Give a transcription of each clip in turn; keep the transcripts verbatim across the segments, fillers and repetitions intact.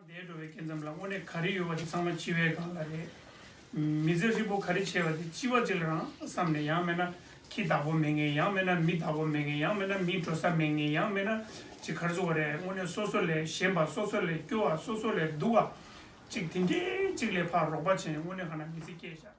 འདས་འགྲོ་བའི་སྐབས་ཙམ་ལ་དངོས་གནས་ག་རེ་ཡོད་པ་དེ་ཚང་མ་འཆི་བའི་སྒང་ལ་རེད། མི་ཚེ་ཧྲིལ་པོ་ག་རེ་བྱས་པ་དེ་འཆི་བ་གཅིག་ལ་རང་བསམ་ནས། ཡང་མིན་ན་ཁྱི་བདག་པོ་མེད་མཁན། ཡང་མིན་ན་མི་བདག་པོ་མེད་མཁན། ཡང་མིན་ན་མི་འགྲོ་ས་མེད་མཁན། ཡང་མིན་ན་ཅིག་ག་རེ་ཟེར་དགོས་རེད། དངོས་གནས་སོ་སོ་ལས་ཞན་པ། སོ་སོ་ལས་སྐྱོ་བ། སོ་སོ་ལས་སྡུག་པ། ཅིག་དེ་འདྲའི་ཅིག་ལས་ཕར་རོགས་པ་བྱས་ནས་དངོས་གནས་ག་ན་མི་ཚེ་སྐྱེལ་བཞག་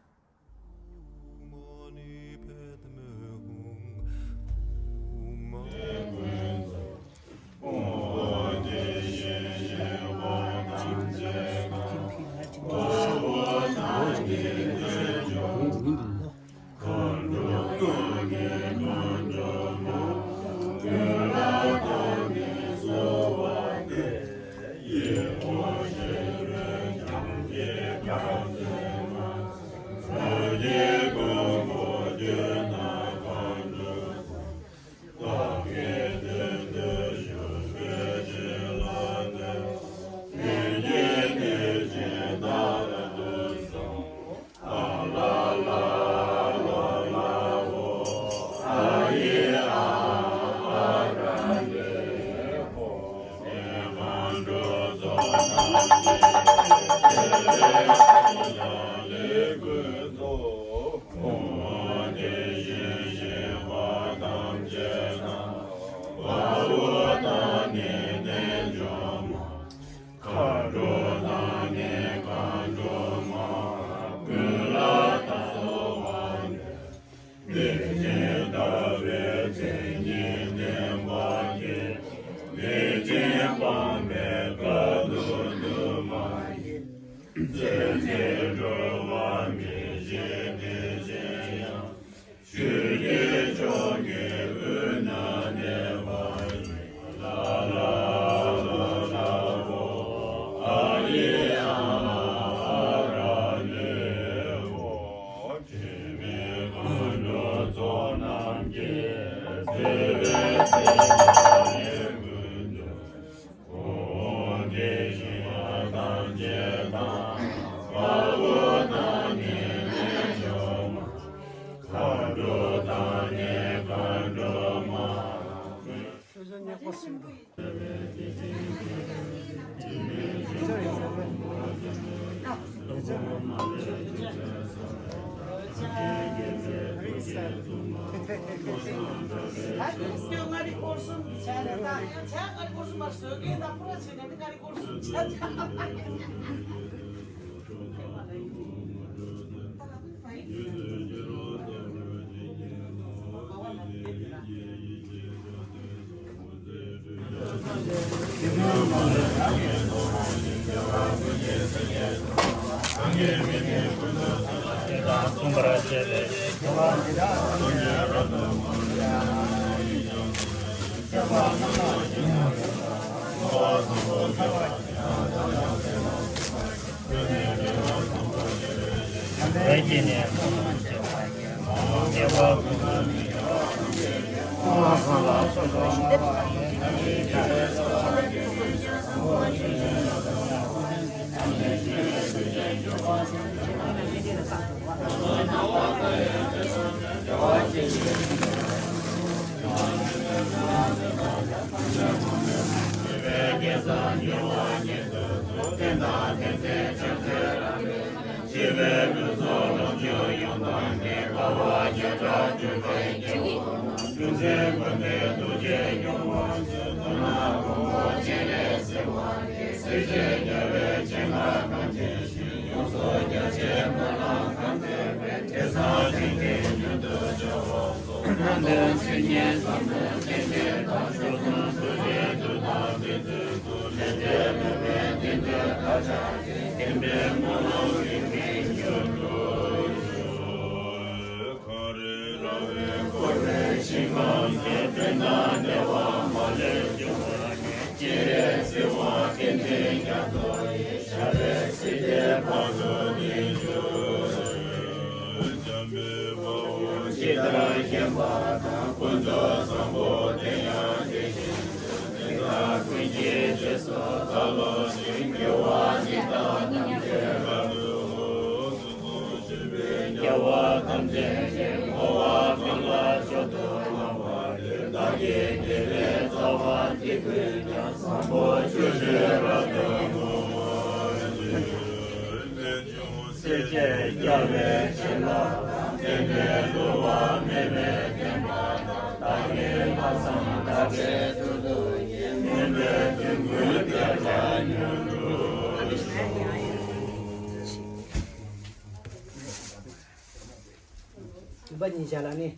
བདུན་པ་ཉིན་ཞག་ལ་ནི་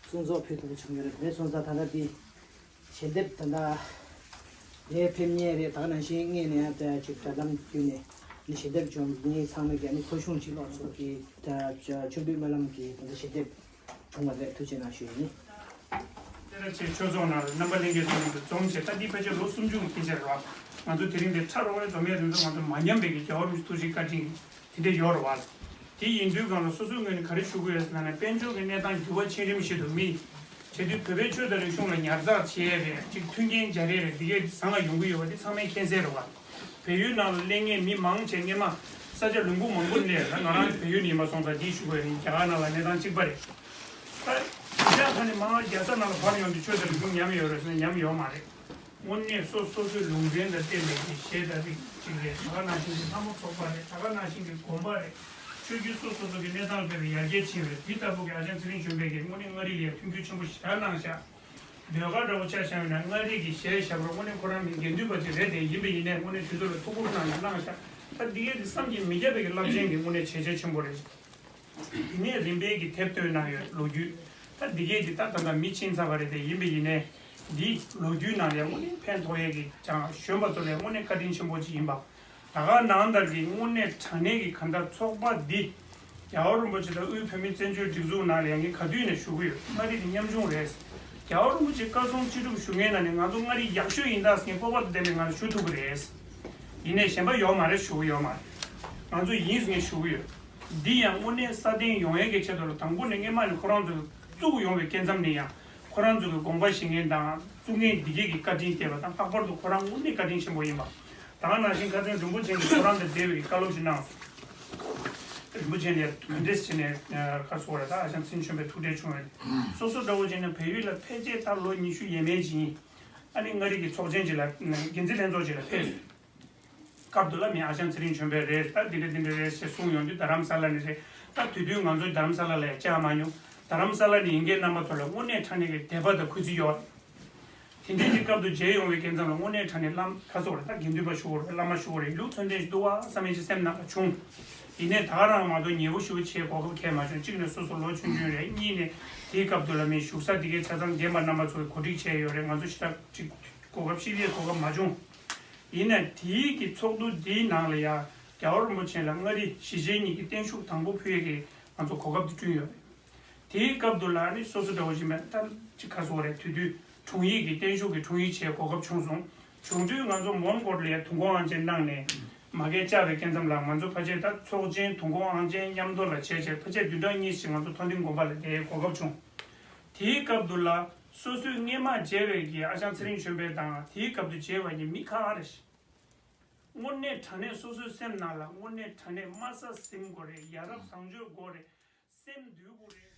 གསུང་ཚོགས་ཕུལ་ཐུབ་པ་བྱུང་ཡོད་རེད། དེ་སོང་ཙང་ད་ལྟ་འདི་ཞལ་འདེབས་ད་ལྟ་ལས་ཕེབས་མཁན་རེད། ད་ག་ནང་བཞིན་སྔས་ནས་ཡང་ཅིག་དྲ་ལམ་བརྒྱུད་ནས་ནི་ཞལ་འདེབས་བྱུང་མཁན་ཚང་མས་ཀྱང་ནི་ཐོ་གཞུང་ཅིག་སློག་ཚུལ་གྱིས་ད་མཆོད་འབུལ་སྨོན་ལམ་གྱི་ད་ལྟ་ཞལ་འདེབས་བྱུང་བ་རེད། ཐུགས་རྗེ་གནང་ཞུ་ཡིན། སེ་ར་བྱེས་ཆོས་ཚོགས་ནང་རྣམ་པ་ལྷན་རྒྱས་ཚོ་མཉམ་དུ་འཛོམས་བྱས། ད་འདི་ཕལ་ཆེར་ལོ་སུམ་ཅུ་གི་སྐད་ཆ་རེད་བ། ང་ཚོ་དེ་རིང་འདིར་ཕྲ་རོགས་རེ་འཛོམས་ཡས་དེ་ཚོ་ང་ཚོ་མ་ཉམས་པའི་གི་རྒྱལ་བ་རིན་པོ་ཆེ་ཐུགས་རྗེ་བཀའ་དྲིན་དེ་འདྲ་ཡོད་རེད་བ། དེ་ཡིན་དུས་སྒང་ལ་སོ་སོའི་ངོས་ནས་ག་རེ་ཞུ་གི་ཡོད་ཟེར་ན་ནི། དཔལ་འབྱོར་གྱི་གནས་སྟངས་འགྱུར་བ་ཆེ་རིམ་ཞིག་ཏུ་མི་བྱེད་དུས་བོད་པའི་ཆོས་དང་རིག་གཞུང་ལ་ཉར་ཚགས་བྱེད་ཡས་རེད། ཅིག་མཐུན་རྐྱེན་སྦྱར་ཡས་རེད། འདི་གས་བཟང་ང་ཡོང་གི་ཡོད་པ་འདི་ཚང་མས་མཁྱེན་གསལ་རེད་བ། བལ་ཡུལ་ནང་ལ་སླེབས་མཁན་མི་མང་ཆེ་སྔས་མ་ས་ཆ་ལུང་ཁུག་མང་པོ་ནས་ད་ང་རང་བལ་ཡུལ་ནས་ཡིན་པ་སོང་ཙང་འདི་ཞུ་དགོས་ཡིན། རྒྱ་གར་ནང་ལ་གནས་སྟངས་གཅིག་པ་རེད། ད་རྒྱ་གར་ནས་མང་རྒྱལ་ས་ནང་ལ་ཕར་ཡོང་དུས་ཆོས་དང་རིག་གཞུང་ཉམས་ཡོད་རེད་ཟེར་ན་ཉམས་ཡོད་མ་རེད། དངོས་གནས་སོ་སོ་སོའི་ལུང་ཚན་དང་བསྟུན་པའི་གི་གཞས་དང་རིགས་གཅིག་རེད། ད་ག་ནང་བཞིན་གྱི་ལྷ་མོ་ཚོགས་པ་རེད། ད་ག་ནང་བཞིན་གྱི་དགོན་པ་རེད། ཆོས་བརྒྱུད་སོ་སོ་སོ་གི་གནས་སྟངས་ལ་དཔག་པའི་ཡར་རྒྱས་ཕྱིན་རེད། དེ་ལྟ་བུ་གི་ཨ་ཞང་ཚེ་རིང་ཆོས་འཕེལ་གྱིས་དངོས་གནས་མངའ་རིས་ལ་ཡ་མཐུན་འགྱུར་ཆེན་པོ་ཞེ་དྲག་གནང་ཤག་ཟློས་གར་འདྲ་བོ་ཆ་བཞག་ཡོད་ན་མངའ་རིས་ཀྱི་གཞས་ཞབས་བྲོ་དངོས་གནས་ཁོ་རང་མི་དགེ་འདུན་པ་ཅིག་རེད། དེ་ཡིན་པ་ཡིན་ནའི་དངོས་གནས་དུས་ཚོད་ལ་ཐུགས་ཁུར་གནང་ནས་གནང་ཤག་ད་འདི་གའི་འདི་བསམ་གྱིས་མི་ཁྱབ་པའི་གི་རླབས་ཆེན་གྱི་དངོས་གནས་བྱས་རྗེས་ཆེན་པོ་རེད། དེ་ནས་རིམ་པས་ཀྱི་དེབ་བཏོན་གནང་ཡོད། ལོ་རྒྱུས། ད་འདི་གའི་འདི་ད་ད་ལྟ་མི་ཕྱིན་ཚར་བ་རེད། དེ་ཡིན་པ་ཡིན་ནའི་འདི་ལོ་རྒྱུས་ནང་ལ་དངོས་གནས་ཕན་ཐོགས་ཡས་ཀྱི་ཅང་གཞོན་པ་ཚོ་ལ་དངོས་གནས་བཀའ་དྲིན་ཆེན་པོ་ཅིག་ཡིན་པ། ད་ག་ནང་ལྟར་གྱི་དངོས་གནས་དྲང་གནས་ཀྱི་གང་ལྟར་ཚོགས་པ་འདི་རྒྱལ་བ་རིན་པོ་ཆེ་དང་དབུས་བོད་མིའི་བཙན་བྱོལ་སྒྲིག་འཛུགས་ནང་ལ་ཡང་ངས་ག་དུས་ནས་ཞུ་གི་ཡོད། མངའ་རིས་འདི་ཉམ་ཆུང་རེད། རྒྱལ་བ་རིན་པོ་ཆེ་བཀའ་གསུང་ཅི་སྒྲུབ་ཞུ་མཁན་ནང་ནས་ང་ཚོ་མངའ་རིས་ཡག་ཤོས་ཡིན་ད་ཟེར་མཁན་སྤོབས་པ་དང་ལྡན་པའི་ངང་ནས་ཞུ་ཐུབ་ཀྱི་རེད། ཡིན་ནའི་གཞན་པ་ཡོད་མ་རེད། ཞུ་གི་ཡོད་མ་རེད། ང་ཚོ་ཡིན་ཟེར་མཁན་ཞུ་གི་ཡོད། འདི་ཡང་དངོས་གནས་སྲ་བརྟན་ཡོང་ཡས་ཀྱི་ཆེད་དུ་ལ་དང་པོ་ནས་སྔས་མ་ནས་ཁོ་རང་ཚོས་བཙུགས་ཡོང་བའི་སྐབས་ཙམ་ནས་ཡང་ཁོ་རང་ཚོ་གི་དགོངས་པ་བཞེས་མཁན་དང་བཙུགས་མཁན་འདི་གས་ཀྱི་བཀའ་དྲིན་དེ་བ་དང་། ལྷག་པར་དུ་ཁོ་རང་དངོས་གནས་བཀའ་དྲིན་ཆེན་པོ་ཡིན་པ། ད་ག་ནང་བཞིན་ཁ་སང་རིན་པོ་ཆེ་གིས་ཁོ་རང་དང་འབྲེལ་བའི་བཀའ་སློབ་ཞིག་གནང་སོང་། རིན་པོ་ཆེ་ནས་ག་འདྲས་བྱས་ནས་ཁ་སོ་རེད། ད་ཨ་ཞང་ཚེ་རིང་ཆོས་འཕེལ་ཐུག་འཕྲད་བྱུང་བས། སོ་སོ་འདྲ་བོ་བྱས་ནས་བལ་ཡུལ་ལ་ཕལ་ཆེར་ད་ལོ་ཉི་ཤུ་ཡས་མས་ཅིག་ཡིན། ཨ་ནི་མངའ་རིས་ཀྱི་ཚོགས་ཆེན་ཅིག་ལ་འགན་འཛིན་ལྷན་ཚོགས་ཅིག་ལ་ཕེབས་སོང་། སྐབས་དུ་ལ་མི་ཨ་ཞང་ཚེ་རིང་ཆོས་འཕེལ་རེད། ད་འདི་འདྲ་འདི་འདྲ་རེད་ཞེས་གསུངས་ཡོང་དུས། རྡ་རམ་ས་ལ་ནས་རེད། ད་དེ་དུས་ང་ཚོ་རྡ་རམ་ས་ལ་ལ་ཡང་བཅར་མ་མྱོང་། རྡ་རམ་ས་ལ་ནས་ཡིན་མཁན་རྣམ་པ་ཚོ་ལ་དངོས་གནས་དྲང་གནས་ཀྱི་དད་པ་དང་གུས་བརྩི་ཡོད། དེ་འདྲའི་གི་སྐབས་དུ་མཇལ་ཡོང་བའི་སྐབས་ཙམ་ལ་དངོས་གནས་དྲང་གནས་བླ་མ་ཁ་སོ་རེད། ད་དགེ་འདུན་པ་ཞུ་དགོས་རེད། བླ་མ་ཞུ་དགོས་རེད། ལུགས་མཚོན་ལྡན་ཞིག་འདུག་བ་བསམ་ཡས་ཅིག་སེམས་ནང་ལ་བྱུང་། ཡིན་ནའི་ད་ག་རང་མ་གཏོགས་ཉེ་བོ་ཞུ་བྱེད་གོ་སྐབས་གང་ཡང་མ་བྱུང་། གཅིག་ནས་སོ་སོ་ལོ་ཆུང་ཆུང་རེད། གཉིས་ནས་དེའི་སྐབས་དུ་ལ་མི་བཞུགས་ས་དེ་གའི་ཆ་ཚང་རྒན་པ་རྣམ་པ་ཚོ་གིས་གོ་སྒྲིག་བྱས་ཡོད་རེད། ང་ཚོ་ཞེ་དྲག་ཅིག་གོ་སྐབས་ཤེས་ཡས་གོ་སྐབས་མ་བྱུང་། ཡིན་ནའི་དེའི་གི་ཚོགས་འདུ་འདིའི་ནང་ལ་ཡང་རྒྱལ་བ་རིན་པོ་ཆེ་ལ་མངའ་རིས་གཞིས་བྱེས་གཉིས་ཀྱི་བརྟན་བཞུགས་དང་པོ་ཕུལ་ཡས་ཀྱི་ང་ཚོ་གོ་སྐབས་དེ་བསྐྲུན་ཡོད་རེད། དེའི་སྐབས་དུ་ལ་ནི་སོ་སོ་འདྲ་བོ་ཞིག་མེད་ད་ཅིག་ཁ་སོ་རེད། དེ་དུས་དྲུང་ཡིག་གི་བརྟན་བཞུགས་ཀྱི་དྲུང་ཡིག་བྱས་གོ་སྐབས་བྱུང་སོང་། བྱུང་དུས་ང་ཚོ་མོན་གྷོ་ལ་ཡ་དུས་འཁོར་དབང་ཆེན་གནང་ནས་མ་གི་བཅར་བའི་སྐབས་ཙམ་ལ་ང་ཚོ་ཕལ་ཆེར་ད་ཚོགས་ཆེན་དུས་འཁོར་དབང་ཆེན་མཉམ་དུ་ལ་བྱས་བྱས་ཕལ་ཆེར་བདུན་ཕྲག་གཉིས་ཤིག་ང་ཚོ་མཐོ་ལྡིང་དགོན་པ་ལ་བསྡད་གོ་སྐབས་བྱུང་། དེའི་སྐབས་དུ་ལ་སོ་སོའི་སྔས་མ་མཇལ་བའི་གི་ཨ་ཞང་ཚེ་རིང་ཆོས་འཕེལ་དང་དེའི་སྐབས་དུ་མཇལ་བ་གཉིས་མི་ཁ་ཁ་རེད། དངོས་གནས་དྲང་གནས་སོ་སོའི་སེམས་ནང་ལ་དངོས་གནས་དྲང་གནས་དམའ་ས་ཟིན་དགོས་རེད། ཡ་རབས་བཟང་སྤྱོད་དགོས་རེད། སེམས་འདུལ་དགོས་རེད།